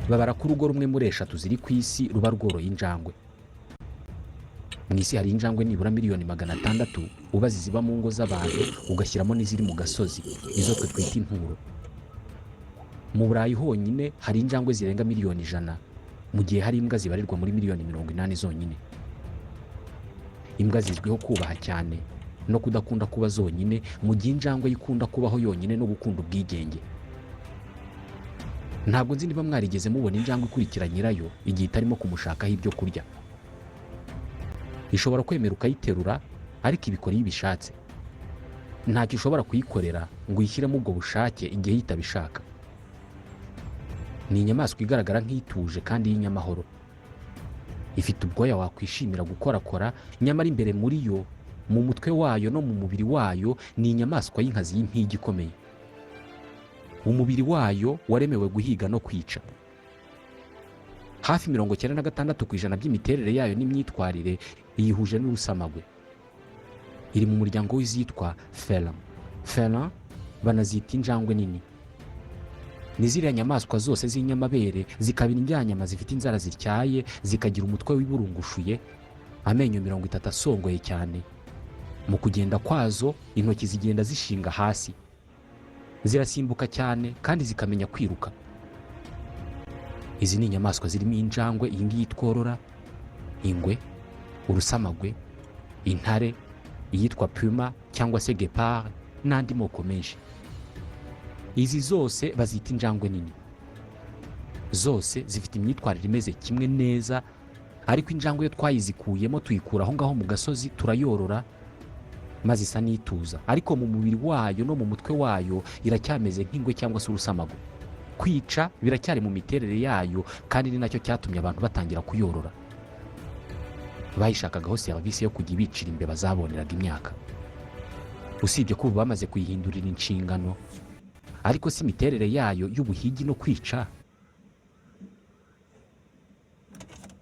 Babara ko urugo rumwe muri eshatu ziri ku isi ruba rworoye injangwe. Mu isi hari injangwe nibura miliyoni 600, ubaze iziba mu ngo z'abantu, ugashyiramo n'iziri mu gasozi, izo twe twita inturo. Mu Burayi honyine hari injangwe zirenga miliyoni 100, mu gihe hari imbwa zibarirwa muri miliyoni 80 zonyine. Imbwa zizwiho kubaha cyane no kudakunda kuba zonyine, mu gihe injangwe yo ikunda kubaho yonyine no gukunda ubwigenge. Ntabwo nzi niba mwarigeze mubona injangwe ikurikira nyirayo igihe itarimo kumushakaho ibyo kurya. Ishobora kwemera ukayiterura, ariko ibikora iyo ibishatse. Ntacyo ushobora kuyikorera ngo uyishyiremo ubwo bushake igihe itabishaka. Ni inyamaswa igaragara nk'ituje kandi y'inyamahoro, ifite ubwoya wakwishimira gukorakora, nyamara imbere muri yo, mu mutwe wayo no mu mubiri wayo, ni inyamaswa y'inkazi, y'impigi ikomeye. Umubiri wayo waremewe guhiga no kwica. Hafi 96% by'imiterere yayo n'imyitwarire iyihuje n'urusamagwe. Iri mu muryango w'izitwa félin. Félin banazita injangwe nini. Ni ziriya nyamaswa zose z'inyamabere, zikaba indyanyama, zifite inzara zityaye, zikagira umutwe wiburungushuye, amenyo 30 asongoye cyane. Mu kugenda kwazo, intoki zigenda zishinga hasi. Zirasimbuka cyane kandi zikamenya kwiruka. Izi ni inyamaswa zirimo injangwe iyi ngiyi tworora, ingwe, urusamagwe, intare, iyitwa puma cyangwa se guépard, n'andi moko menshi. Izi zose bazita injangwe nini. Zose zifite imyitwarire imeze kimwe neza, ariko injangwe yo twayizikuyemo, tuyikura aho ngaho mu gasozi, turayorora, maze isa n'ituza, ariko mu mubiri wayo no mu mutwe wayo iracyameze nk'ingwe cyangwa se urusamagwe. Kwica biracyari mu miterere yayo, kandi ni nacyo cyatumye abantu batangira kuyorora. Bayishakagaho serivisi yo kujya ibicira imbeba zaboneraga imyaka. Usibye ko ubu bamaze kuyihindurira inshingano, ariko si imiterere yayo y'ubuhigi no kwica.